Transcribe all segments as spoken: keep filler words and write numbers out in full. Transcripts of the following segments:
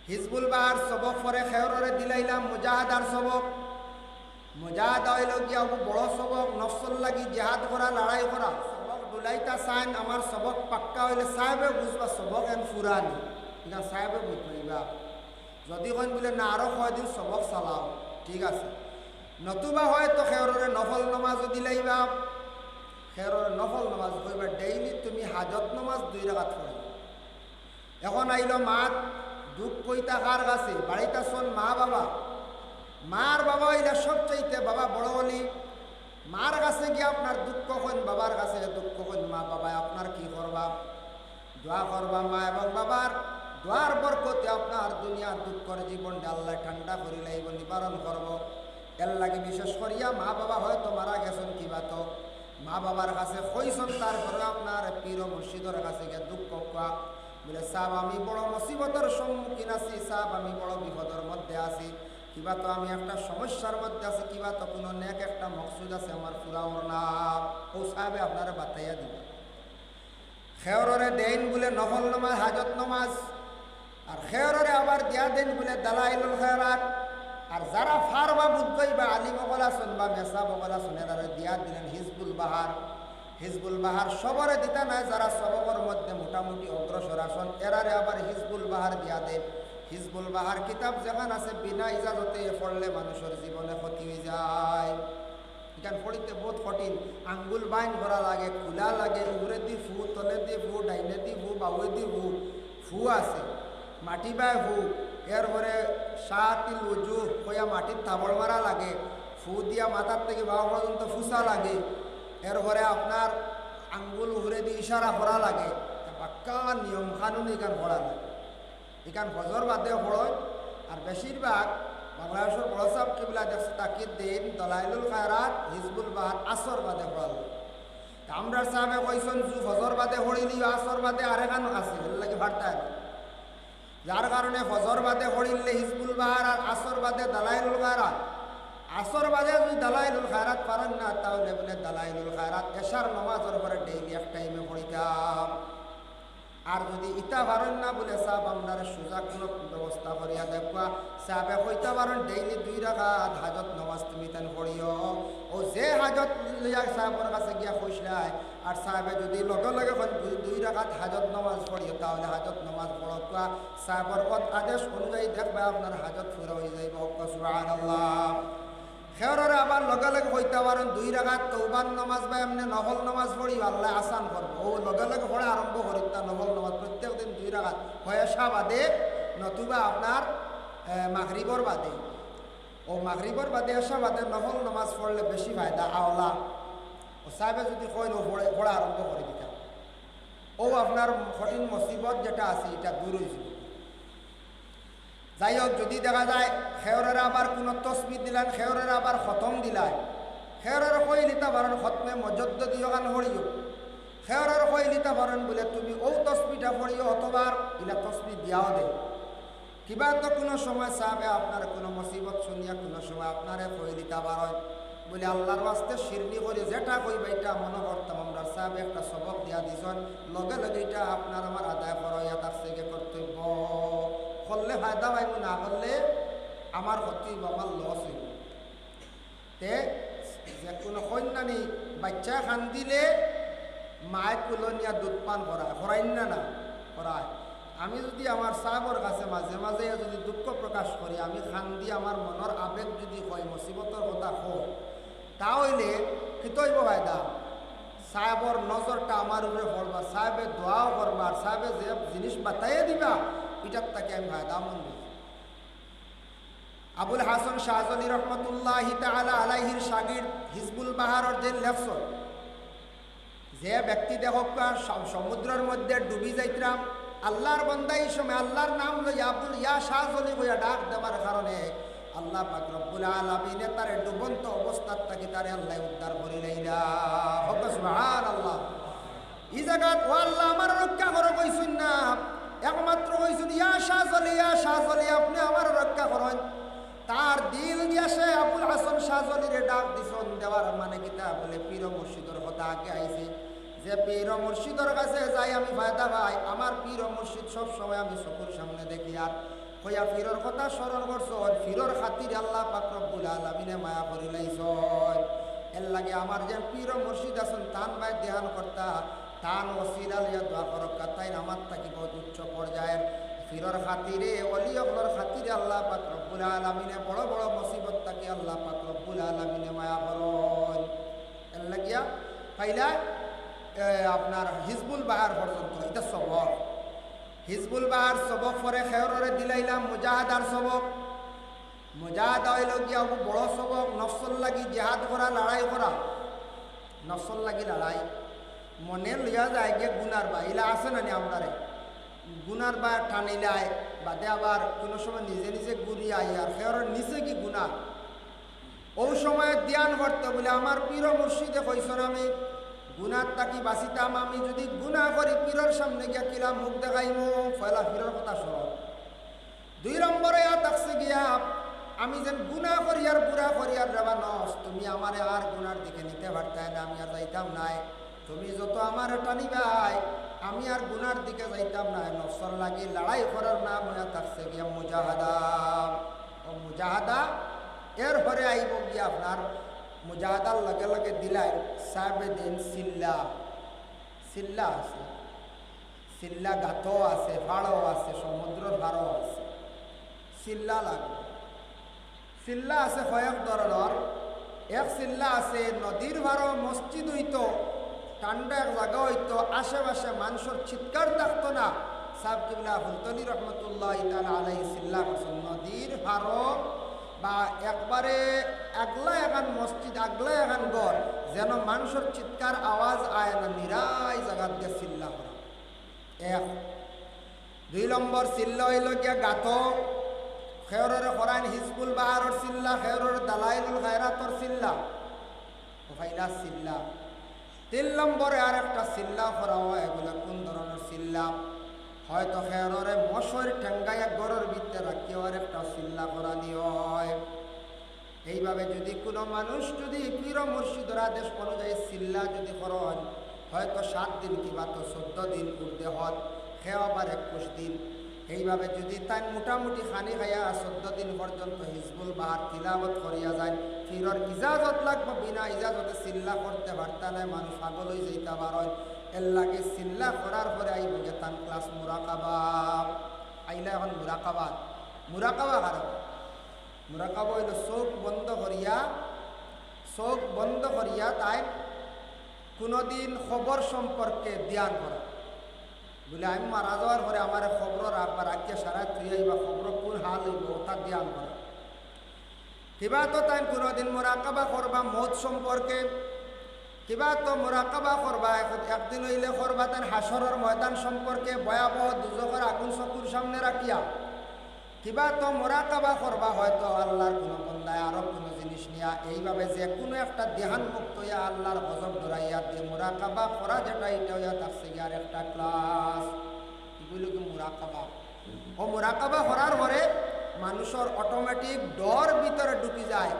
হিজবুল বাহার সবক পরে খেওররে দিলাইলাম মুজাহাদার সবক। মুজাহাদা অইলো গিয়া অগু বড় সবক, নফসর লাগি জিহাদ করা, লড়াই করা। সবক ডুলাইতা চাইন, আমার সবক পাক্কা অইলে সাহেবে বুঝবা সবক এন ফুরানি। ইখান সাহেবে বুঝবা ইবা। যদি কইন বুলে, "না, আরো কয়দিন সবক চালাও", ঠিক আছে। নতুবা হয়তো খেওররে নফল নমাজও দিলাইবা। খেওররে নফল নমাজ কইবা, "ডেইলি তুমি হাজত নমাজ দুই রাকাত পড়ো।" এখন আইলো মাত, দুঃখ কইতা কার কাছে? বাড়িত আছইন মা বাবা। মার বাবা অইলা সবচাইতে বাবা বড় অলি। মার কাছে গিয়া আপনার দুঃখ কইন, বাবার কাছে দুঃখ কইন, "মা বাবায় আপনার কি করবা?" দোয়া করবা মা এবং বাবার দোয়ার বরকতে আপনার দুনিয়ার দুঃখর জীবনটা আল্লায় ঠান্ডা করিলাইবো, নিবারণ করবো। এর লাগি বিশেষ করিয়া মা বাবা হয়তো মারা গেছইন, কিবা তো মা বাবার কাছে কইছইন, তারপরে আপনার পীর ও মুর্শিদর কাছে গিয়া দুঃখ কওয়া, বুলে, "সাব, আমি বড় মুসিবতর সম্মুখীন আছি, সাব, আমি বড় বিপদর মধ্যে আছি, কিবা তো আমি একটা সমস্যার মধ্যে আছি, কিবা তো কুনু নেক একটা মকসুদ আছে আমার পুরা অর না।" অউ সাহেবে আপনারে বাতাইয়া দিবা। খেওররে দেইন বুলে নফল নমাজ, হাজত নমাজ, আর খেওররে আবার দিয়া দেইন বুলে দালাইলুল খায়রাত। আর যারা ফারবা বুঝবায় বা আলিম অকল আছইন বা মেসাব অকল আছইন, এরারে দিয়া দিলেন হিজবুল বাহার। হিজবুল বাহার সবরে দিতা নায়, যারা সবকর মধ্যে মোটামুটি অগ্রসর আছইন, এরারে আবার হিজবুল বাহার দিয়া দেইন। হিজবুল বাহার কিতাব যেখান আছে, বিনা ইজাজতে পড়লে মানুষর জীবনে ক্ষতি অইযায়। ইখান পড়িতে বউত কঠিন, আঙ্গুল বাইন করা লাগে, খুলা লাগে, উপরেদি ফু, তলেদি ফু, ডাইনেদি ফু, বাউয়েদি ফু, ফু আছে, মাটি বায় ফু, এরপরে শাতিল উজু কইয়া মাটিত থাবড় মারা লাগে, ফু দিয়া মাথার থাকি পাও পর্যন্ত ফুছা লাগে, এরপরে আপনার আঙ্গুল উপরেদি ইশারা করা লাগে, তা পাক্কা নিয়ম কানুন ইখান করা লাগে। ইখান ফজর বাদে পড়ইন, আর বেশিরভাগ বাংলাদেশর বড় সাব কিবলা দেখছি তাকিদ দেইন দালাইলুল খায়রাত, হিজবুল বাহার আসর বাদে পড়ার লাগি। তা আমরার সাবে কইছইন যে ফজর বাদে পড়িলিও আসর বাদে আরেকখান আছে, এর লাগি ফারতায় না। যার কারণে ফজর বাদে পড়িলে হিজবুল বাহার আর আসর বাদে দালাইলুল খায়রাত। আসর বাদে যদি দালাইলুল খায়রাত পারইন না, তাহলে বুলে দালাইলুল খায়রাত এশার নমাজর পরে ডেইলি এক টাইমে পড়িতাম। আর যদি ইতা পারইন না বুলে, সাব, আমরারে সুজা কুনু ব্যবস্থা করিয়া দেউক্কা। সাবে কইতা পারইন, ডেইলি দুই রাকাত হাজত নমাজ তুমি তান পড়িও। অউ যে হাজত লইয়া সাবর কাছে গিয়া কইছলায়, আর সাবে যদি লগে লগে কইন, "দুই, দুই রাকাত হাজত নমাজ পড়িও", তাহলে হাজত নমাজ পড়উক্কা। সাবর অউ আদেশ অনুযায়ী দেখবা আপনার হাজত পুরা অইযাইবো। কউক্কা সুবহানাল্লাহ। খেওররে আবার লগে লগে কইতা পারইন, "দুই রাকাত তওবার নমাজ বা এমনে নফল নমাজ পড়িও, আল্লায় আসান করবো।" অউ লগে লগে পড়া আরম্ভ করিতা নফল নমাজ, প্রত্যেক দিন দুই রাকাত, হয় এশা বাদে, নতুবা আপনার, এ, মাগরিবর বাদে। অউ মাগরিবর বাদে, এশা বাদে নফল নমাজ পড়লে বেশি ফায়দা, আওলা। অউ সাবে যদি কইন, অউ পড়ে, পড়া আরম্ভ করি দিতা। অউ আপনার কঠিন মুসিবত যেটা আছে, ইটা দূর অইযিবো। যাই হোক, যদি দেখা যায় খেওররে আবার কুনু তসবি দিলাইন, খেওররে আবার খতম দিলাইন, খেওররে কইলিতা পারইন খতমে মুজাদ্দদি অখান পড়িও, খেওররে কইলিতা পারইন বুলে, "তুমি অউ তসবিটা পড়িও", অথবা ইলা তসবি দিয়াও দেইন। কিবা তো কুনু সময় সাবে আপনার কুনু মুসিবত হুনিয়া কুনু সময় আপনারে কইলিতা পারইন, বুলে, "আল্লার ওয়াস্তে শিরনি করি যেটা কইবা ইটা মনো করতাম, আমরার সাবে একটা সবক দিয়া দিছইন, লগে লগে ইটা আপনার আমার আদায় করা অইয়া থাকছে গি কর্তব্য।" করলে ফায়দা পাইমু, না করলে আমার ক্ষতি অইবো, আমার লস অইবো। তে যে কুনু কইন্নানি বাইচ্চায় কান্দিলে মায় কুলো নিয়া দুধ পান করায়, করাইন না, না করায়। আমি যদি আমার সাবর কাছে মাঝে মাঝে যদি দুঃখ প্রকাশ করি, আমি কান্দি আমার মনর আবেগ যদি কই, মুসিবতর কথা কই, তা অইলে কিতা অইবো ফায়দা? সাবর নজরটা আমার উপরে পড়বা, সাবে দোয়াও করবা, আর সাবে যে জিনিস বাতাইয়া দিবা, ইটার থাকি আমি ফায়দামন্দ অইবো। আবুল হাসান শাহজলি রহমতুল্লাহি তাআলা আলাইহির শাগির্দ হিজবুল বাহারর যে লেখছইন, যে ব্যক্তি দেখউক্কা সম-, সমুদ্রর মধ্যে ডুবি যাইতরা, আল্লার বান্দা ই সময় আল্লার নাম লইয়া আবুল ইয়া শাহজলি কইয়া ডাক দেবার কারণে আল্লা পাক রব্বুল আলামিনে তারে ডুবন্ত অবস্থার থাকি তারে আল্লায় উদ্ধার করিলাইলা। কউক্কা সুবহানাল্লাহ। ই জাগাত, "ও আল্লা, আমারে রক্ষা করো" কইছইন না, একমাত্র কইছইন, "ইয়া শাহজলি, ইয়া শাহজলি, আপনে আমারে রক্ষা করইন।" তার দিল দিয়া সে আবুল হাসান শাহজলিরে ডাক দিছইন, দেওয়ার মানে কিতা? বুলে, পীর ও মুর্শিদর কথা আগে আইছে, যে পীর ও মুর্শিদর কাছে যাই আমি ফায়দা পাই, আমার পীর ও মুর্শিদ সব সময় আমি চকুর সামনে দেখি, আর কইয়া পীরর কথা স্মরণ করছইন, পীরর খাতিরে আল্লাহ পাক রব্বুল আলামিনে মায়া করিলাইছইন। এর লাগি আমার যেন পীর ও মুর্শিদ আছইন, তান বায় ধ্যান করতা, তান ওসিলা লইয়া দোয়া করউক্কা, তাইন আমার থাকি বউত উচ্চ পর্যায়র। পীরর খাতিরে, অলি অকলর খাতিরে আল্লাহ পাক রব্বুল আলামিনে বড় বড় মুসিবত থাকি আল্লাহ পাক রব্বুল আলামিনে মায়া করইন। এর লাগিয়া পাইলা, এ, আপনার হিজবুল বাহার পর্যন্ত, ইটা সবক। হিজবুল বাহার সবক পরে খেয়ররে দিলাইলাম মুজাহাদার সবক। মুজাহাদা অইলো গিয়া অগু বড় সবক, নফসর লাগি জিহাদ করা, লড়াই করা। নফসর লাগি লড়াই। মনে লইয়া যায় গিয়া গুনার বায়, ইলা আছে না নি আমরারে? গুনার বায় টানিলায়, বাদে আবার কুনু সময় নিজে নিজে ঘুরি আয়, আর খেয়রর নিচে গি গুনা। অউ সময় ধ্যান করতে বলে, আমার পীর ও মুর্শিদে কইছইন, আমি গুনার থাকি বাঁচিতাম, আমি যুদি গুনা করি, পীরর সামনে গিয়া কিলা মুখ দেখাইমু? পয়লা পীরর কথা স্মরণ। দুই নম্বরে ইয়া থাকছে গিয়া, আমি যেন গুনা করি আর বুরা করি আর রেবা নফস, তুমি আমারে আর গুনার দিকে নিতে পারতায় না, আমি আর যাইতাম নায়। তুমি যত আমারে টানিবায়, আমি আর গুনার দিকে যাইতাম নায়। নফসর লাগি লড়াই করার নাম ইয়া থাকছে গিয়া মুজাহাদা। অউ মুজাহাদা, এরপরে আইবো গিয়া আপনার মুজাহাদার লগে লগে দিলাইন সাহেবে দিন চিল্লা। চিল্লা আছে, চিল্লা গাতো আছে, ফাড়ো আছে, সমুদ্রর ফাড়ো আছে। চিল্লা লাগবো। চিল্লা আছে কয়েক ধরনর। এক চিল্লা আছে নদীর ফাড়ো মসজিদ অইতো, ঠান্ডা এক জাগা অইতো, আশেপাশে মানষর চিৎকার থাকতো না। সাব কিবলা ফুলতলি রহমতুল্লাহ তাআলা আলাইহি চিল্লা করছইন, নদীর ফাড়ো বা একবারে আগলা এখান মসজিদ, আগলা এখান ঘর, যেন মানষর চিৎকার আওয়াজ আয় না, নিরাই জাগাত গিয়া চিল্লা করা। এক। দুই নম্বর চিল্লা অইলো গিয়া গাতো, খেয়ররে করাইন হিজবুল বাহারর চিল্লা, খেয়ররে দালাইলুল খায়রাতর চিল্লা, ও ফাইলা চিল্লা। তিন নম্বরে আর একটা চিল্লা করা অয়, এগুলা কুন ধরনর চিল্লা? হয়তো খেয়ররে মশর ঠেঙ্গাইয়া ঘরর ভিতরে রাখিয়া আর একটা চিল্লা করানি অয়। এইভাবে যুদি কুনু মানুষ যুদি পীর ও মুর্শিদর আদেশ অনুযায়ী চিল্লা যুদি করইন, হয়তো সাত দিন কিবা তো চৌদ্দ দিন ঊর্ধ্বে হত, কেউ আবার একুশ দিন। এইভাবে যুদি তাইন মোটামুটি খানি খাইয়া চৌদ্দ দিন পর্যন্ত হিজবুল বাহার তিলাওয়াত করিয়া যাইন, পীরর ইজাজত লাগবো, বিনা ইজাজতে চিল্লা করতে পারতা নায়, মানুষ পাগল অইযাইতা পারইন। এর লাগি চিল্লা করার পরে আইবো গিয়া তান ক্লাস মুরাকাবা। আইলা এখন মুরাকাবাত। মুরাকাবা কারে কয়? মুরাকাবা অইলো চউখ বন্ধ করিয়া, চউখ বন্ধ করিয়া তাইন কুনুদিন কবর সম্পর্কে ধ্যান করা। বুলে, আমি মারা যাওয়ার পরে আমারে কবরো রাখবা, রাখিয়া সারা থুইয়া আইবা, কবরো কুন হাল অইবো, অতা ধ্যান করা। কিবা তো তাইন কুনুদিন মুরাকাবা করবা মউত সম্পর্কে, কিবা তো মুরাকাবা করবা, এক-, একদিন অইলে করবা তাইন হাশরর ময়দান সম্পর্কে, ভয়াবহ দুজখর আগুন চকুর সামনে রাখিয়া। কিবা তো মুরাকাবা করবা হয়তো আল্লার কুনু বন্দায় আরো কুনু জিনিস নিয়া। এইভাবে যে কুনু একটা ধ্যান মুক্ত অইয়া আল্লার গজব ডরাইয়া দিয়া মুরাকাবা করা যেটা, ইটা অইয়া থাকছে গিয়া আর একটা ক্লাস। ইগুলো কি মুরাকাবা? অউ মুরাকাবা করার পরে মানুষর automatic ডর ভিতরে ঢুকি যায়,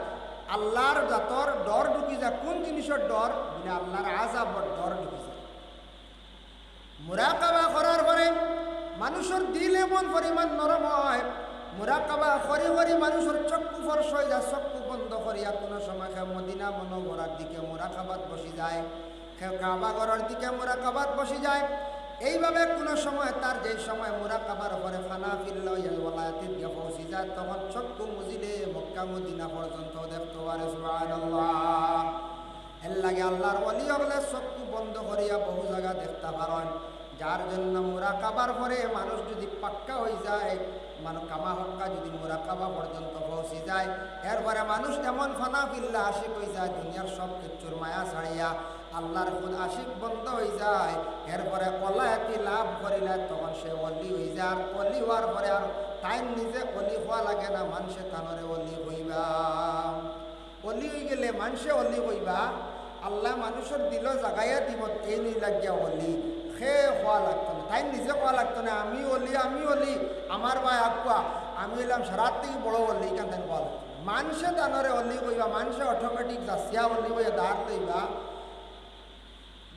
আল্লার জাতর ডর ঢুকি যায়। কুন জিনিসর ডর? বুলে আল্লার আযাবর ডর ঢুকি যায়। মুরাকাবা করার পরে মানুষর দিল এমন পরিমাণ নরম অয়, মুরাকাবা করি করি মানুষর চক্ষু ফর্স অইযায়, চক্ষু বন্ধ করিয়া কুনু সময় কেউ মদিনা মুনাওয়ারার দিকে মুরাকাবাত বসি যায়, কেউ কাবা ঘরর দিকে মুরাকাবাত বসি যায়। এইভাবে কুনু সময় তার যেই সময় মুরাকাবার পরে ফানা ফিল্লা অইয়া ওলায়াতিত গিয়া পৌঁছি যায়, তখন চক্ষু মুজিলে মক্কা মদিনা পর্যন্ত দেখতো পারে। সুবহানাল্লাহ। এর লাগি আল্লার ওলি অকলে চক্ষু বন্ধ করিয়া বহু জাগা দেখতা পারইন, যার জন্য মুরাকাবার পরে মানুষ যুদি পাক্কা অইযায়, মানুষ কামা হক্কা যুদি মুরাকাবা পর্যন্ত পৌঁছি যায়, এরপরে মানুষ এমন ফানা ফিল্লা আশিক অইযায়, দুনিয়ার সব কিচ্ছুর মায়া ছাড়িয়া আল্লার খুদ আশিক বন্দা অইযায়, এরপরে ওলায়াতি লাভ করিলে তখন সে ওলি অইযায়। আর ওলি অওয়ার পরে আর তাইন নিজে ওলি অওয়া লাগে না, মানষে তানরে ওলি কইবা। ওলি অইগেলে মানষে ওলি কইবা, আল্লায় মানুষর দিলো জাগাইয়া দিবো, এইন অইলা গিয়া ওলি। হে কওয়া লাগতো না, তাইন নিজে কওয়া লাগতো না, "আমি ওলি, আমি ওলি, আমার বায় আগুয়া, আমি অইলাম সারার থাকি বড় ওলি", ইখান তাইন কওয়া লাগতো না। মানষে তানরে ওলি কইবা, মানষে automatic যাচিয়া ওলি কইয়া দাঁড় লইবা।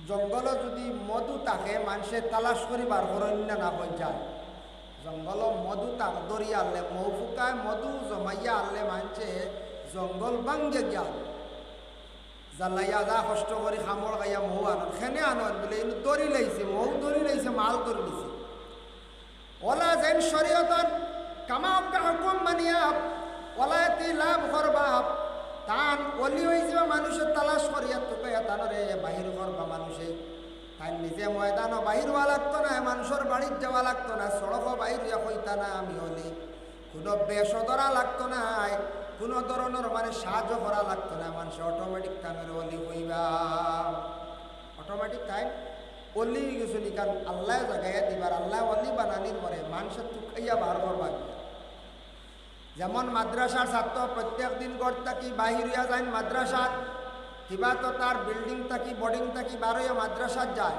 জঙ্গলো যুদি মধু থাকে, মানষে তালাশ করি বার করইন না, না কই যায়। জঙ্গলো মধু তাক ধরি আনলে, মৌ ফুকায় মধু জমাইয়া আনলে মানষে জঙ্গল ভাঙ্গে গিয়া জ্বালাইয়া যা কষ্ট করি কামড় খাইয়া মৌ আনন, খেনে আনন বুলে, ইনু ধরি লাইছে, মৌ ধরি লাইছে, মাল ধরি লাইছে। ওলা যেন শরীয়তর কামা হুকুম মানিয়া, ওলা এতি লাভ করবা, তান অলি অইযিবা মানুষে তালাশ করিয়া তুকাইয়া তানরে বাহির করবা মানুষে। তাইন নিজে ময়দানো বাহির অওয়া লাগতো না, মানষর বাড়িত যাওয়া লাগতো না, সড়কো বাহির অইয়া কইতা না আমি অলি। কুনু বেশও ধরা লাগতো নায়, কুনু ধরনর মানে সাহায্য করা লাগতো নায়, মানষে automatic তানরে অলি কইবা। Automatic তাইন অলি অইগেছইন, ইখান আল্লায় জাগাইয়া দিবার, আল্লায় অলি বানানির পরে মানষে তুকাইয়া বার করবা। যেমন মাদ্রাসার ছাত্র প্রত্যেক দিন ঘর থাকি বাহির অইয়া যাইন মাদ্রাসাত, কিবা তো তার building থাকি, boarding থাকি বার অইয়া মাদ্রাসাত যায়।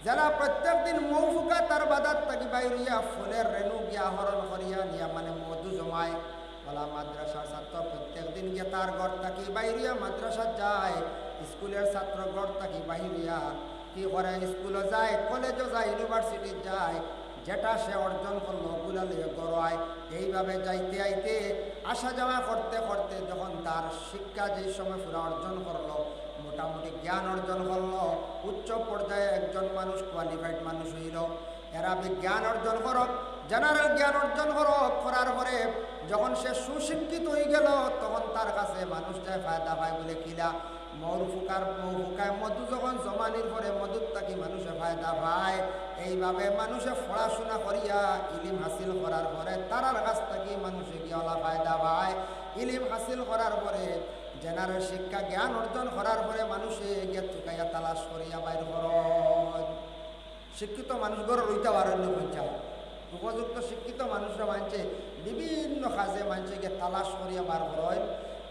যেলা প্রত্যেক দিন মৌ ফুকা তার বাদাত থাকি বাহির অইয়া ফুলর রেণু গিয়া আহরণ করিয়া নিয়া মানে মধু জমায়। ওলা মাদ্রাসার ছাত্র প্রত্যেক দিন গিয়া তার ঘর থাকি বাহির অইয়া মাদ্রাসাত যায়, স্কুলর ছাত্র ঘর থাকি বাহির অইয়া কি করে, স্কুলো যায়, কলেজো যায়, universityত যায়, যেটা সে অর্জন করলো, ওগুলা লইয়া ঘরো আয়। এইভাবে যাইতে আইতে, আসা যাওয়া করতে করতে যখন তার শিক্ষা যেই সময় পুরা অর্জন করলো, মোটামুটি জ্ঞান অর্জন করলো, উচ্চ পর্যায়ে একজন মানুষ, qualified মানুষ অইলো, এরা বিজ্ঞান অর্জন করক, general জ্ঞান অর্জন করক, করার পরে যখন সে সুশিক্ষিত অইগেলো, তখন তার কাছে মানুষ যায় ফায়দা পায় বুলে কিলা, মৌর ফুকার, মৌ ফুকায় মধু যখন জমানির পরে মধুর থাকি মানষে ফায়দা পায়। এইভাবে মানষে পড়াশুনা করিয়া ইলিম হাসিল করার পরে তারার কাছ থাকি মানষে গিয়া ওলা ফায়দা পায়। ইলিম হাসিল করার পরে general শিক্ষা জ্ঞান অর্জন করার পরে মানষে গিয়া তুকাইয়া তালাশ করিয়া বাইর করইন। শিক্ষিত মানুষ ঘরো রইতা পারইন না, পঞ্চায়েত উপযুক্ত শিক্ষিত মানুষরে মানষে বিভিন্ন কাজে মানষে গিয়া তালাশ করিয়া বার করইন।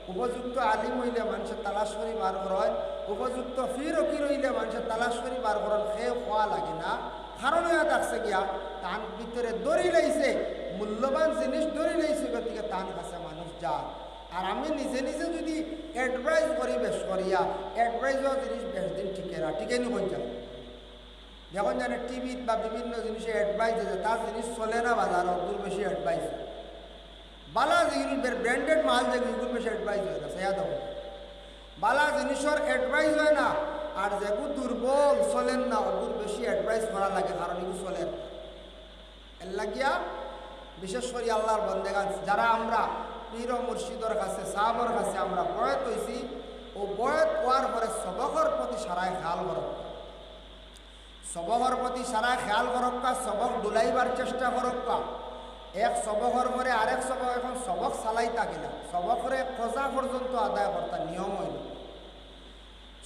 উপযুক্ত আলিম অইলে মানষে তালাশ করি বার করইন, উপযুক্ত পীর ফকির অইলে মানষে তালাশ করি বার করইন। কেউ কওয়া লাগে না, কারণ অইয়া থাকছে গিয়া তান ভিতরে ধরি লাইছে, মূল্যবান জিনিস ধরি লাইছে, গতিকে তান কাছে মানুষ যায়। আর আমি নিজে নিজে যদি advice করি বেশ করিয়া, advice অওয়া জিনিস বেশ দিন টিকে না, টিকে নি কই যায়। যখন জানে টিভিত বা বিভিন্ন জিনিসে advice দেয়, তার জিনিস চলে না বাজারো, অগুর বেশি advice অয়। বালা জিনিস, ব্র্যান্ডেড মাল যেগু, ইগুর বেশি advice অয় না, সেয়া দেখো। বালা জিনিসর advice অয় না, আর যেগু দুর্বল, চলের না, অগুর বেশি advice করা লাগে, কারণ ইগু চলের না। এর লাগিয়া বিশেষ করি আল্লাহর বন্দেগান, যারা আমরা পীর ও মুর্শিদর কাছে, সাহাবর কাছে আমরা বয়েত অইছি, অউ বয়েত অওয়ার পরে সবকর প্রতি সারায় খেয়াল করউক্কা। সবকর প্রতি সারায় খেয়াল করউক্কা, সবক ডুলাইবার চেষ্টা করউক্কা। এক সবকর পরে আরেক সবক, এখন সবক চালাইতা কিলা, সবকরে কজা পর্যন্ত আদায় করতা নিয়ম অইলো।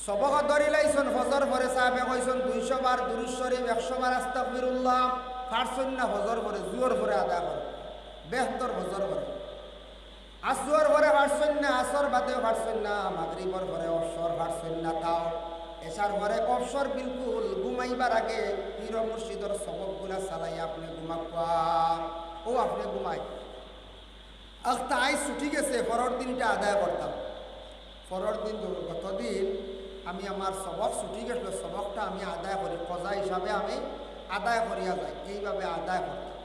সবক ধরি লাইছইন, ফজর পরে সাহাবে কইছইন দুইশো বার দুরূদ শরীফ, একশো বার আস্তাগফিরুল্লাহ, পারছইন না ফজর পরে, জুহর পরে আদায় করো, বেহতর ফজর পরে। আসর পরে পারছইন না, আসর বাদেও পারছইন না, মাগরিবর পরে অবসর পারছইন না, তাও এশার পরে অবসর বিলকুল, ঘুমাইবার আগে পীর মুর্শিদর সবকগুলা চালাইয়া আপনে ঘুমাউক্কা, অউ আপনে ঘুমাই। আখতা আইজ ছুটি গেছে, পরর দিন ইটা আদায় করতাম। পরর দিন, গত দিন আমি আমার সবক ছুটি গেছিল, সবকটা আমি আদায় করি, কজা হিসাবে আমি আদায় করিয়া যাই, এইভাবে আদায় করতাম।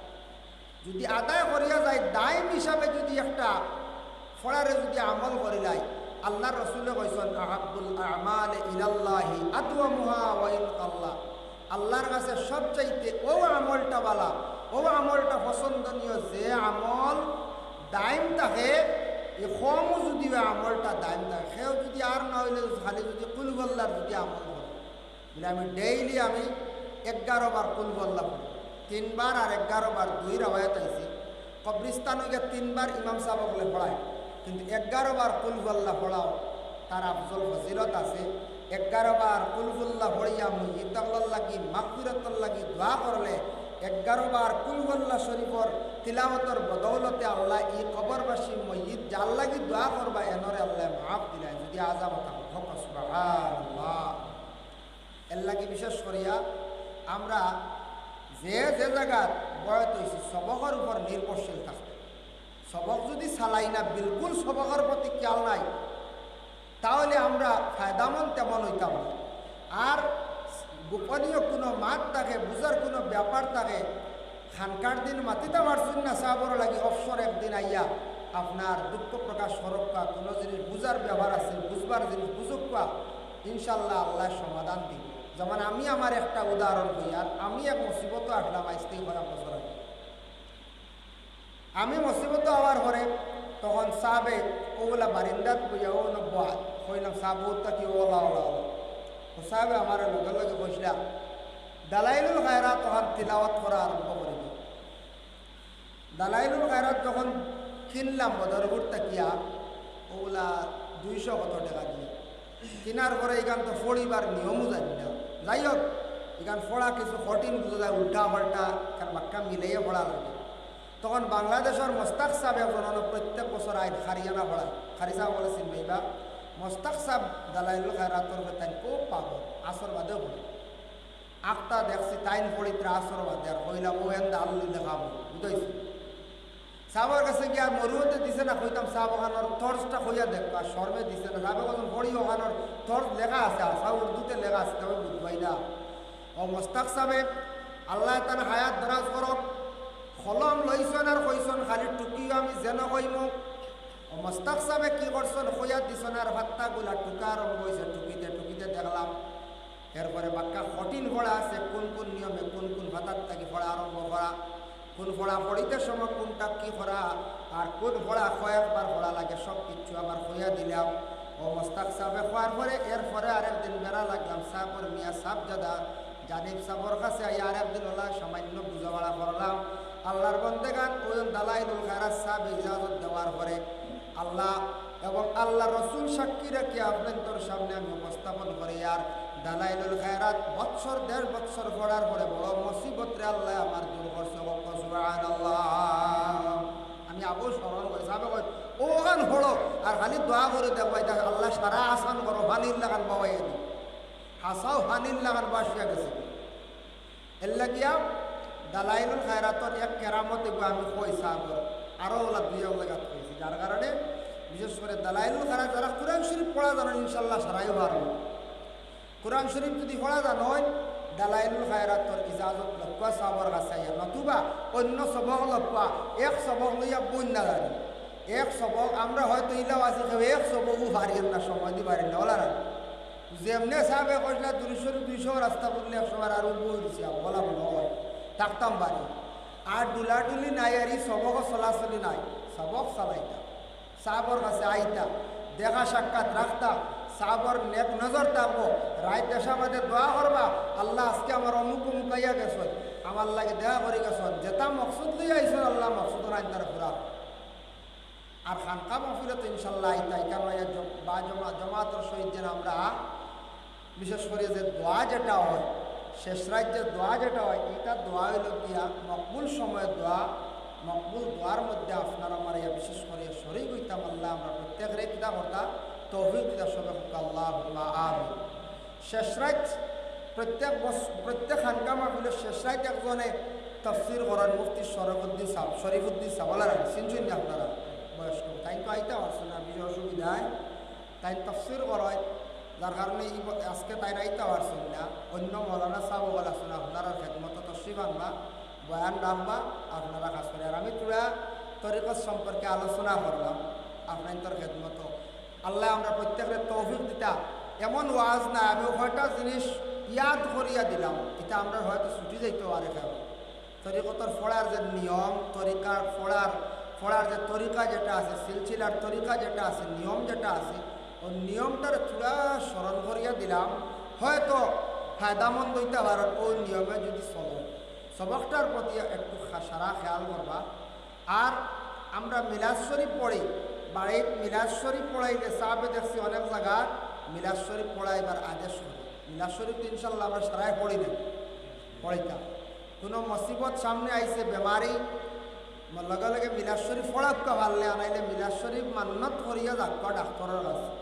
যদি আদায় করিয়া যাই, দাইম হিসাবে যদি একটা পড়ারে যদি আমল করিলাই, আল্লাহর রসুলে কইছইন, "আহাব্বুল আমালে ইলাল্লাহি আদওয়ামুহা ওয়া ইন কাল্লা।" আল্লাহর কাছে সবচাইতে অউ আমলটা বালা, অউ আমলটা পছন্দনীয়, যে আমল দাইম থাকে, ই কমও যদি অউ আমলটা দাইম থাকে, কেউ যদি আর না অইলে খালি যদি কুলহুয়াল্লাহর যদি আমল করে, বুলে, "আমি daily আমি এগারো বার কুলহুয়াল্লাহ পড়ি, তিনবার আর এগারো বার।" দুই রেওয়ায়েত আইছে, কবরিস্তানো গিয়া তিনবার ইমাম সাব অকলে পড়ায়, কিন্তু এগারো বার কুলহুয়াল্লাহ পড়াও তার আফজল ফজিলত আছে। এগারো বার কুলহুয়াল্লাহ পড়িয়া মইয়িত অকলর লাগি মাগফিরতর লাগি দোয়া করলে, এগারো বার কুলহুয়াল্লাহ শরীফর তিলাওয়াতর বদৌলতে আল্লায় ই কবরবাসী মইয়িত যার লাগি দোয়া করবা, এনরে আল্লায় মাফ দিলাইন, যদি আজাবো থাকে। সুবহানাল্লাহ। এর লাগি বিশেষ করিয়া আমরা যে যে জাগাত বয়েত অইছি, সবকর উপর নির্ভরশীল থাকতে। সবক যদি চালাই না, বিলকুল সবকর প্রতি খেয়াল নাই, তাহলে আমরা ফায়দামন্দ তেমন অইতাম না। আর গোপনীয় কুনু মাত থাকে, বুঝার কুনু ব্যাপার থাকে, খানকার দিন মাতিতা পারছইন না, সাবর লাগি অবসর একদিন আইয়া আপনার দুঃখ প্রকাশ করউক্কা, কুনু জিনিস বুঝার ব্যাপার আছে, বুঝবার জিনিস বুঝউক্কা, ইনশাআল্লাহ আল্লায় সমাধান দিবা। যেমন আমি আমার একটা উদাহরণ কইয়ার, আমি এক মুসিবতো আছলাম আইজ থাকি কয়েক বছর আগে। আমি মুসিবতো আওয়ার পরে তখন সাবে অউলা বারিন্দাত বইয়া অউ নব্বই কইলাম, "সাব, অউ থাকি অলা, অলা, অলা।" তো সাবে আমারে লগে লগে কইছলা, "দালাইলুল খায়রাত অখান তিলাওয়াত করা আরম্ভ করি দেও।" দালাইলুল খায়রাত যখন কিনলাম বদরপুর থাকিয়া, অউলা দুইশো কত টেকা দিয়া, কিনার পরে ইখান তো পড়িবার নিয়মও জানি না। যাই হোক, ইখান পড়া কিছু কঠিন বুঝা যায়, উল্টা পাল্টা, কারণ বাক্কা মিলাইয়া পড়া লাগে। তখন বাংলাদেশর মোস্তাক সাব একজন অনো প্রত্যেক বছর আইন কারি আনা পড়ায়। কারি সাব অকলে চিনবায় বা? মোস্তাক সাব দালাইলুল খায়রাতর উপরে তাইন খুব পাগল, আসর বাদেও পড়ে। আখতা দেখছি তাইন পড়িত্রা আসর বাদে, আর কইলাম, "ও এন্দা আল্লু দেখাবো", বুঝাইছি। সাবর কাছে গিয়া মরুয়তে দিছে না, কইতাম, "সাব, অখানর তর্জটা কইয়া দেখ", আর শরমে দিছে না। সাবে কইছইন, "পড়ি, অখানর তর্জ লেখা আছে, আসা উর্দুতে লেখা আছে, তবে বুঝবায় না।" অউ মোস্তাক সাবে, আল্লায় তান হায়াত দরাজ করউক, কলম লইছইন আর কইছইন, "খালি টুকিও আমি যেন কইমু।" অউ মোস্তাক সাবে কি করছইন, কইয়া দিছইন আর পাত্তাগুলা টুকা আরম্ভ অইছে, টুকিতে টুকিতে দেখলাম। এরপরে বাক্কা কঠিন পড়া আছে, কুন কুন নিয়মে কুন কুন পাতার থাকি পড়া আরম্ভ করা, কুন পড়া পড়িতে সময় কুনটা কি করা, আর কুন পড়া কয়েকবার পড়া লাগে, সব কিচ্ছু আমার কইয়া দিলাম। অউ মোস্তাক সাবে কওয়ার পরে, এরপরে আরেকদিন বেড়া লাগলাম সাবর মিয়া সাবজাদা জানিব সাবর কাছে আইয়া আরেকদিন অলা সামান্য বুঝাপড়া করলাম। আল্লার বন্দেগান, অউ দালাইলুল খায়রাত সাবে ইজাজত দেওয়ার পরে, আল্লা এবং আল্লার রসুল সাক্ষী রাখি আপনাইনতর সামনে আমি উপস্থাপন করিয়ার, দালাইলুল খায়রাত বৎসর দেড় বৎসর পড়ার পরে বড় মুসিবতরে আল্লায় আমার দূর করছে। কউক্কা সুবহানাল্লাহ। আমি আবু স্মরণ করি, সাবে কইন, "অখান পড়ো, আর খালি দোয়া করি দেখবায়, ইটা আল্লায় সারা আসান করো, পানির লাখান বাওয়াইয়া দি, হাছাউ পানির লাখান বাসিয়া গেছে।" এরলাগিয়া দালাইলুল খায়রাতর এক কেরামত এগু আমি কই সাবর, আরো অলা দুই এক জাগাত কইছি, যার কারণে বিশেষ করি দালাইলুল খায়রাত যারা কুরআন শরীফ পড়া জানইন, ইনশাআল্লাহ সারাইও পারবা। কুরআন শরীফ যুদি পড়া জানইন, দালাইলুল খায়রাতর ইজাজত লউক্কা সাবর কাছে আইয়া, নতুবা অইন্য সবক লউক্কা, এক সবক লইয়া বইন না জানি। এক সবক আমরা হয়তো ইলাও আছি, কেউ এক সবকও পারিয়ার না, সময় দি পারিয়ার না, অলা না। যেমনে সাবে কইছলা দুইশো, দুইশো রাস্তা করলে একশো বার আরো বই দিছি, আবু, অলা মনে অয় থাকতাম পারি। আর ডুলাডুলি নাই, আর ই সবক চলাচলি নাই, সবক চালাইতা, সাবর কাছে আইতা, দেখা সাক্ষাৎ রাখতা, সাবর নেক নজর থাকবো। রাইত এশা বাদে দোয়া করবা, "আল্লা, আজকে আমার অমুক অমুক আইয়া গেছইন, আমার লাগি দেখা করি গেছইন, যেতা মকসুদ লইয়া আইছইন, আল্লা, মকসুদ আইন তারা পুরা।" আর খানকা মাহফিলো তো ইনশাআল্লাহ আইতা, ইখান আইয়া জ-, বা জমা-, জমাতর সহিত যেন আমরা, বিশেষ করি যে দোয়া যেটা অয়, শেষ রাইত যে দোয়া যেটা অয়, ইটা দোয়া অইলো গিয়া মকবুল সময়র দোয়া। মকবুল দোয়ার মধ্যে আপনারা আমার ইয়া বিশেষ করি শরিক অইতাম, আল্লা আমরা প্রত্যেকরে কিতা করতা, তৌফিক দিতা, সবে কউক্কা আল্লাহুম্মা আমিন। শেষ রাইত প্রত্যেক বছ-, প্রত্যেক খানকা মাহফিলো শেষ রাইত একজনে তফসির করইন মুফতি শরফুদ্দিন সাব, শরীফুদ্দিন সাব, অলারে চিনছইন নি আপনারা? বয়স্ক, তাইন তো আইতা পারছইন না, বিশেষ অসুবিধায় তাইন তফসির করইন, যার কারণে ই ব-, আজকে তাইন আইতা পারছইন না। অইন্য মৌলানা সাব অকল আছইন, আপনারার খেদমতো তশরিফ আনবা, বয়ান রাখবা, আপনারা খাছ করি। আর আমি থুড়া তরিকত সম্পর্কে আলোচনা করলাম আপনাইনতর খেদমতো। আল্লায় আমরা প্রত্যেকরে তৌফিক দিতা। এমন ওয়াজ না, আমি কয়টা জিনিস ইয়াদ করিয়া দিলাম, ইটা আমরা হয়তো ছুটি যাইতো পারে কেউ। তরিকতর পড়ার যে নিয়ম, তরিকার পড়ার, পড়ার যে তরিকা যেটা আছে, সিলসিলার তরিকা যেটা আছে, নিয়ম যেটা আছে, অউ নিয়মটারে থুড়া স্মরণ করিয়া দিলাম। হয়তো ফায়দামন্দ অইতা পারইন অউ নিয়মে যুদি চলো। সবকটার প্রতি একটু খা-, সারা খেয়াল করবা। আর আমরা মিলাদ শরিফ পড়ি, বাড়িত মিলাদ শরিফ পড়াইলে সাবে দেখছি অনেক জাগাত মিলাদ শরিফ পড়াইবার আদেশ করে। মিলাদ শরিফ তো ইনশাআল্লাহ আমরা সারায় পড়ি না, পড়িতা। কুনু মুসিবত সামনে আইছে, বেমারি, ম-, লগে লগে মিলাদ শরিফ পড়উক্কা পারলে, আনাইলে মিলাদ শরিফ মান্নত করিয়া যাউক্কা ডাক্তরর কাছে।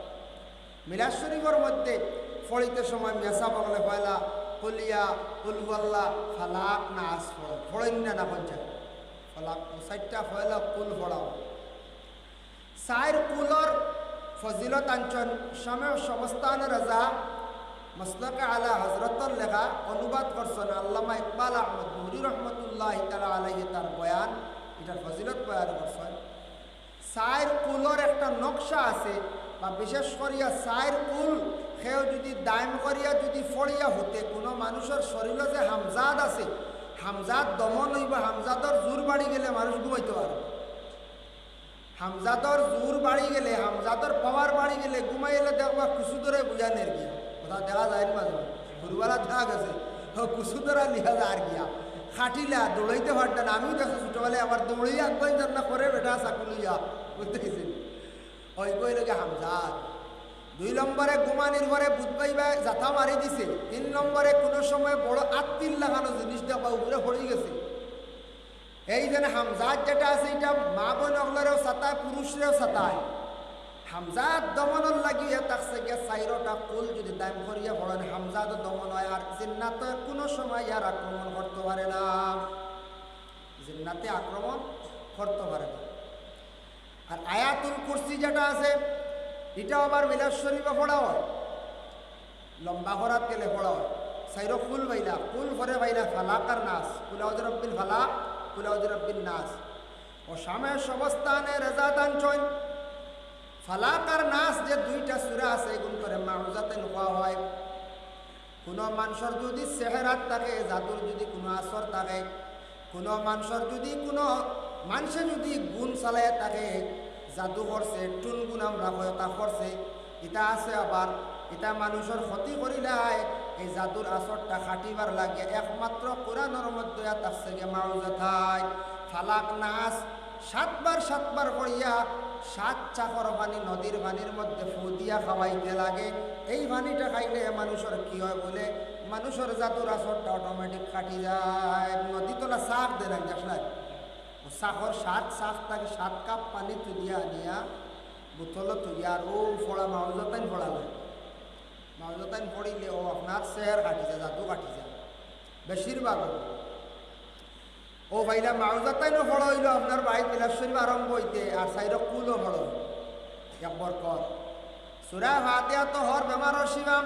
মিলাদ শরিফর মধ্যে পড়িতে সময় মেসাব অকলে পয়লা কুলিয়া, কুল হুয়াল্লাহ, ফালাক, নাস পড়ইন। পড়ইন না, না পড়ইন? ফালাক, অউ চাইরটা পয়লা কুল পড়াও। চাইর কুলর ফজিলত আনছইন শামে সমস্তান রাজা মসলকে আলা হজরতর লেখা, অনুবাদ করছইন আল্লামা ইকবাল আহমদ নুরি রহমতুল্লাহ রহমতুল্লাহি তাআলা আলাইহি তার বয়ান, ইটার ফজিলত বয়ান করছইন। চাইর কুলর একটা নকশা আছে, বা বিশেষ করিয়া চাইর কুল কেউ যুদি দাইম করিয়া যুদি ফড়িয়া হুতে, কুনু মানুষর শরীলো যে হামজাদ আছে, হামজাদ দমন অইবো, হামজাদর জোর বাড়ি গেলে মানুষ ঘুমাইতো পারবো। হামজাদর জোর বাড়ি গেলে, হামজাদর পাওয়ার বাড়ি গেলে, ঘুমাইলে দেখবা কুচু ধরে বুঝা নের গিয়া। কথা দেখা যায় না মাঝে মাঝে। হুরুবালা দেখা গেছে, ও কুচু ধরা লিয়া যার গিয়া। খাটিলা, দৌড়াইতে পারতা না। আমিও দেখছি ছোটবেলায় আবার দৌড়াইয়া একবার যার না করে বেটা চাকু লইয়া। বুঝতে গেছি? ওই কই লোকে হামজাদ। দুই নম্বরে ঘুমানির পরে বুধবাই বা জাতা মারি দিছে। তিন নম্বরে কুনু সময় বড় আত্তির লাগানো জিনিস দেখবা উপরে পড়ি গেছে। এই যেন হামজাদ যেটা আছে, ইটা মা বইন অকলরেও সাতায়, পুরুষরেও সাতায়। হামজাদ দমনর লাগি ইয়া থাকছে গিয়া চাইরোটা কুল যুদি দাইম করিয়া ফড়েন, হামজাদ দমন অয়, আর জিন্নাতে কুনু সময় ইয়ার আক্রমণ করতো পারে না, জিন্নাতে আক্রমণ করতো পারে না। আর আয়াতুল কুরসি যেটা আছে, ইটাও আবার মিলাদ শরীফে পড়া অয়। লম্বা করাত গেলে পড়া অয়। চাইরো কুল পাইলা, কুল পরে পাইলা ফালাক আর নাস, কুল আউযু বিরব্বিল ফালাক, কুল আউযু বিরব্বিন নাস। ও শামে সবস্তানে রেজা দান চইন। ফালাক আর নাস যে দুইটা সূরা আছে, এগুন করে মাউজাতাইন কওয়া অয়। কুনু মানষর যুদি সেহেরাত থাকে, জাদুর যুদি কুনু আসর থাকে, কুনু মানষর যুদি কুনু মানষে যুদি গুন চালাইয়া থাকে, জাদু করছে, টুন গুন আমরা কই, তা করছে, ইতা আছে আবার, ইতা মানষর ক্ষতি করিলায়, এই জাদুর আসরটা কাটিবার লাগি একমাত্র কুরআনর মধ্যে থাকছে গিয়া মাউজাতাইন, ফালাক নাস, সাতবার সাতবার পড়িয়া সাত চাকর পানি নদীর পানির মধ্যে ফু দিয়া খাওয়াইতে লাগে। এই পানিটা খাইলে মানষর কি অয় বুলে, মানষর জাদুর আসরটা automatic কাটি যায়। নদী তলা চাক দেন, দেখলায়? ও চাকর সাত চাক থাকি সাত কাপ পানি তুলিয়া আনিয়া বোতলো তুলিয়া আর ও ফড়া মাউজাতাইন ফড়া লাগে। মাউজাতাইন ফড়িলে ও আপনার সেহের কাটি যায়, জাদু কাটি যায়। বেশিরভাগ ও। ও ভাইরা, মাউজাতাইনও পড়া অইলো আপনার বাড়িত মিলাদ শরীফ আরম্ভ অইতে, আর চাইরো কুলও পড়া অইলো। এক বরকত। সূরা ফাতিহা তো হর বেমারর শিফা।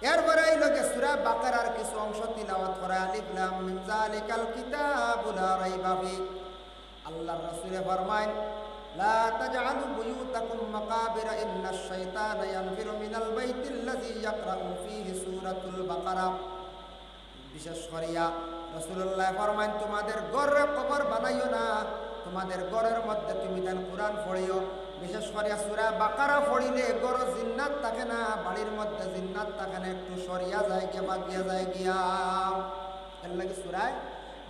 এরপরে অইলো গিয়া সূরা বাকারার কিছু অংশ তিলাওয়াত করা, আলিফ লাম মিম যালিকাল কিতাবু লা রাইবা ফি। আল্লাহর রাসূলে ফরমাইন, "লা তাজআলু বুয়ুতাকুম মাকাবিরা ইন্নাশ শাইতানা ইয়ানফিরু মিনাল বাইতিল্লাযী ইয়াকরাউ ফীহি সূরাতুল বাকারা।" বিশেষ করিয়া রাসূলুল্লায় ফরমাইন, "তোমাদের ঘররে কবর বানাইও না, তোমাদের ঘরর মধ্যে তুমি তান কুরআন পড়িও।" বিশেষ করিয়া সূরা বাকারা পড়িলে ঘরো জিন্নাত থাকে না, বাড়ির মধ্যে জিন্নাত থাকে না, একটু সরিয়া যায় গিয়া, ভাগিয়া যায় গিয়া। এর লাগি সূরা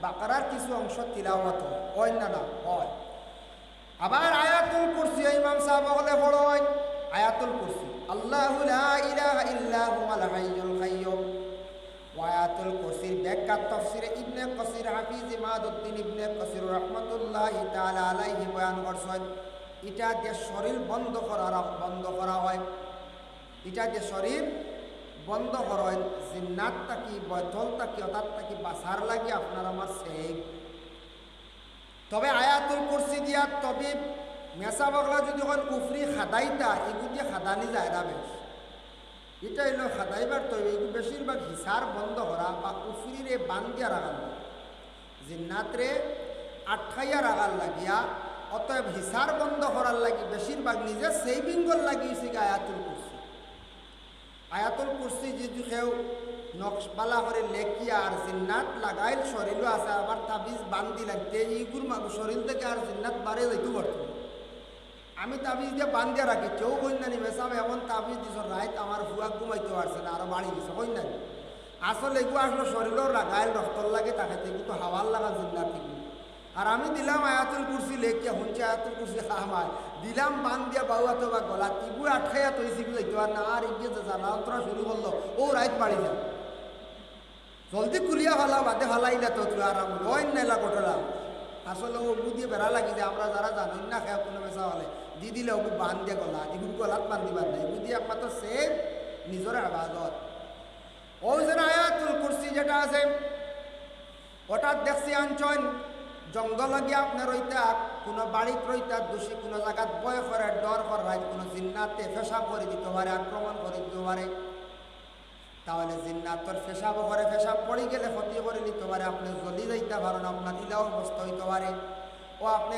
বাকারার কিছু অংশ তিলাওয়াত অয়, অয় না না? অয়। আবার আয়াতুল কুরসি ইমাম সাব অকলে পড়ইন, আয়াতুল কুরসি, "আল্লাহু লা ইলাহা ইল্লা হুয়াল হাইয়ুল কাইয়্যুম।" ও আয়াতুল কুরসির ব্যাখ্যা তফসিরে ইবনে কাসির, হাফিজ ইমাদুদ্দিন ইবনে কাসির রহমতুল্লাহি তাআলা আলাইহি বয়ান করছইন, ইটা দিয়া শরীর বন্ধ করার, বন্ধ করা অয়। ইটা দিয়া শরীর বন্ধ করইন, জিন্নাত থাকি, বয়তল থাকি, অতাত থাকি বাঁচার লাগি আপনার আমার সেভ। তবে আয়াতুল কুরসি দিয়া তবিব মেসাব অকলা যুদি কইন উফরি খাদাইতা, ইগু দিয়া খাদানি যায় না বেশ। ইটা অইলো খাদাইবার তবিব, ইগু বেশিরভাগ হিসার বন্ধ করা বা উফরিরে বান্দিয়া রাখার লাগি, জিন্নাতরে আটকাইয়া রাখার লাগিয়া। অতএব হিসার বন্ধ করার লাগি বেশিরভাগ নিজে সেভিংর লাগি অইছে গি আয়াতুল কুরসি। আয়াতুল কুরসি যুদি কেউ নকশ বালা করি লেখিয়া আর জিন্নাত লাগাইল শরীলো আছে, আবার তাবিজ বান্দিলাইল, তে ইগুর মা-, শরীল থাকি আর জিন্নাত বারে যাইতো পারতো না। আমি তাবিজ দিয়া বান্দিয়া রাখি, কেউ কইন না নি, "মেসাব এমন তাবিজ দিছো, রাইত আমার ফুয়া ঘুমাইতো পারছে না, আরো বাড়ি গেছে", কইন না নি? আসলে ইগু আসলে শরীলো লাগাইল, রক্তর লাগি থাকে, তে ইগু তো হাওয়ার লাগা জিন্নাত ইগু। আর আমি দিলাম আয়াতুল কুরসি লেখিয়া, হুনছি আয়াতুল কুরসি কাম অয়। দিলাম বান্দিয়া বাউয়াত বা গলাত, ইগু আটকাইয়া থইছি, ইগু যাইতো পারে না, আর ইগিয়ে যে জ্বালা যন্ত্রণা শুরু করলো, অউ রাইত বাড়ি যায়। জলদি খুলিয়া ফালা, বাদে ফালাইলে তো তুই আরাম অইলো, অইন নাইলা ঘটনা। আসলে অগু দিয়া বেড়া লাগি যায়, আমরা যারা জানইন না, কেউ কুনু মেসাব অকলে, দি দিলে অগু বান্দিয়া গলাত, ইগু গলাত বান্দিবার নাই, ইগু দিয়া একমাত্র সেভ নিজর ইবাদত। অউ যে আয়াতুল কুরসি যেটা আছে, অটাত দেখছি আনছইন, জঙ্গলো গিয়া আপনে রইতা, কুনু বাড়িত রইতা, দুষি কুনু জাগাত ভয় করে, ডর করে, রাইত কুনু জিন্নাতে পেশাব করি দিতো পারে, আক্রমণ করি দিতো পারে। তাহলে জিন্নাতর পেশাব করে, পেশাব পড়ি গেলে ক্ষতি করিলিতো পারে, আপনে জ্বলি যাইতা পারইন, আপনার ইলা অবস্থা অইতো পারে। ও আপনে